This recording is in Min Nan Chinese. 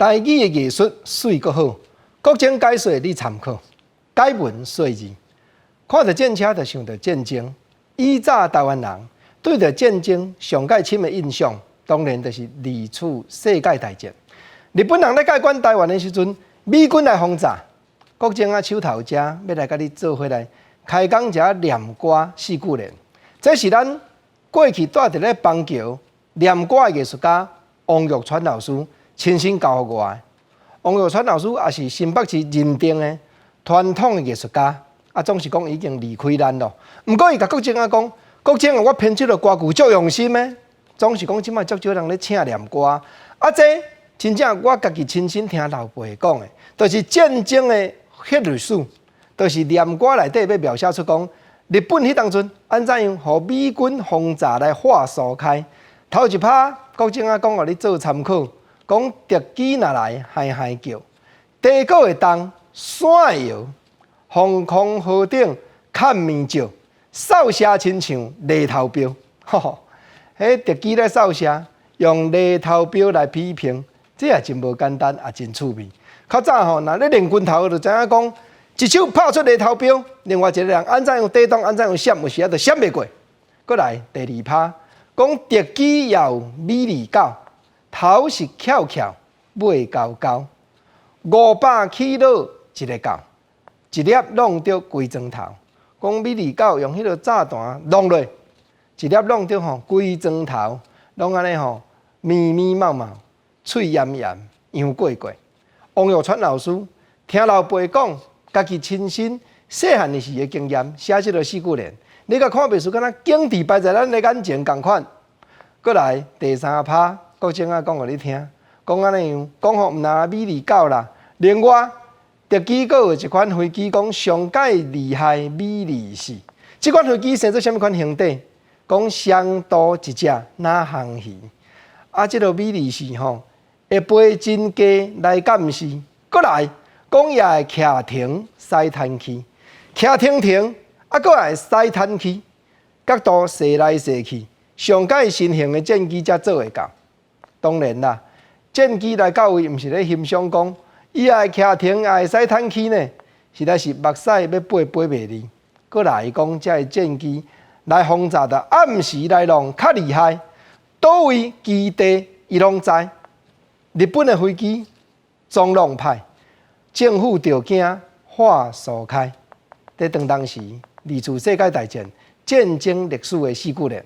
台語的藝術媠閣好，國情解說你參考，解文說字，看著戰車就想著戰爭。以早台灣人對著戰爭上蓋深的印象，當然就是二次世界大戰。日本人咧蓋管台灣的時陣，美軍來轟炸，國政仔手頭遮欲來共你做伙來開講一下念歌四句聯。這是咱過去蹛佇咧邦橋念歌的藝術家王玉川老師親身教予我的。王玉川老師也是新北市認定的傳統的藝術家，啊，總是講已經離開咱囉。毋過伊共國政仔講，國政啊，我編這個歌曲足用心的，總是講這擺足少人咧請念歌，啊，這真正我家己親身聽老輩講的，就是戰爭的彼歷史，就是念歌內底欲描寫出講，日本彼當陣按怎樣予美軍轟炸來化疏開。頭一拍國政仔講予你做參考，講敵機若來嗨嗨叫，地閣會動，山會搖，防空壕頂崁物石，掃射親像犁頭鑣。吼吼，彼敵機咧掃射，用犁頭鑣來批評，這也真無簡單，也真趣味。較早吼，若咧練拳頭就知影講，一手拍出犁頭鑣，另外一個人按怎樣抵擋，按怎樣閃，有時仔就閃袂過。閣來第二拍，講敵機也有美麗狗，頭是翹翹，尾勾勾，500起落一个狗，一粒弄著規磚頭。講美麗狗用彼个炸彈弄落，一粒弄著吼規磚頭，攏按呢吼密密麻麻，喙炎炎，樣過過。王玉川老師聽老輩講，家己親身細漢時的經驗，寫這個四句聯，你共看袂輸，敢若景致擺在咱的眼前仝款。閣來第三拍，國政仔講予你聽，講按呢樣，講予毋但美麗狗啦，另外敵機閣有一款飛機，講上蓋厲害美麗是，這款飛機生做啥物款形體？講雙肚一隻若魟魚，啊，這個美麗是吼會飛真低來監視，閣來講也會徛停駛彈器，徛停停，啊，閣會駛彈器，角度踅來踅去，上蓋新型的戰機才做會到。當然啦，戰機來到位，毋是咧欣賞講，伊也會徛停，也會駛彈器呢，實在是目屎欲飛飛袂離。閣來講，這个戰機來轟炸的暗時來弄較厲害，佗位基地伊攏知。日本的飛機總攏歹，政府就驚化疏開。佇當當時二次世界大戰戰爭歷史的四句聯。